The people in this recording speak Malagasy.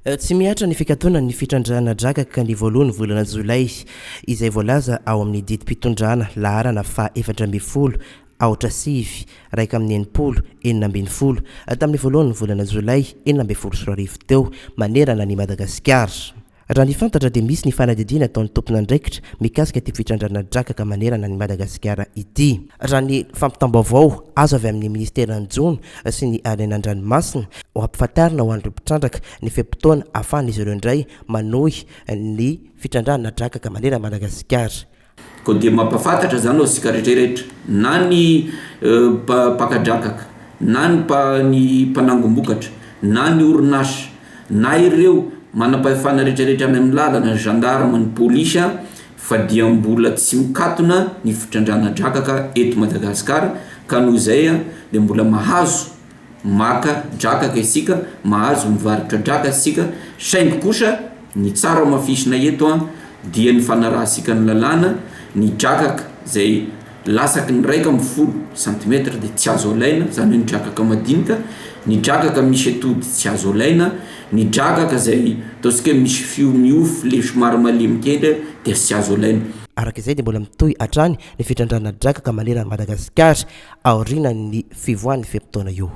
Tsy mihatra ny fikatonan'ny fitrandrahana drakaka ny voalohan'ny volana jolay, izay voalaza ao amin'ny didim-pitondrana laharana faha 14 aotra 9 61 16 tamin'ny voalohan'ny volana jolay 2016 teo manerana an'i Madagasikara. Raha ny fantatra dia misy ny fanadihadiana ataon'ny tompon'andraikitra mikasika ity fitrandrahana drakaka manerana an'i Madagasikara ity. Raha ny fampitam-baovao azo avy amin'ny minisiteran'ny jono sy ny harena an-dranomasina, ho ampifantarina ho an'ireo mpitrandraka ny fe-potoana ahafahan'izy ireo indray manohy ny fitrandrahana drakaka manerana an'i Madagasikara. Koa dia mampahafantatra izany ho antsika rehetra rehetra, na ny mpaka-drakaka, na ny ny mpanangom-bokatra, na ny orinasa, na ireo manam-pahefana rehetra rehetra any amin'ny lalana, ny gendarme, ny polisy, fa dia mbola tsy mikatona ny fitrandrahana drakaka eto Madagasikara, ka noho izay dia mbola mahazo maka drakaka isika, mahazo mivarotra drakaka isika, saingy kosa ny tsara hamafisina eto an dia ny fanarahantsika ny lalàna, ny drakaka izay lasaky ny 11 centimètre dia tsy azo alaina, izany hoe ny drakaka madinika, ny drakaka misy atody tsy azo alaina, ny drakaka izay ataontsika hoe misy fio miofo le somary malemy kely dia tsy azo alaina. Araka izay dia mbola mitohy hatrany ny fitrandrahana drakaka manerana an'i Madagasikara aorianan'ny fivoahan'ny fe-potoana io.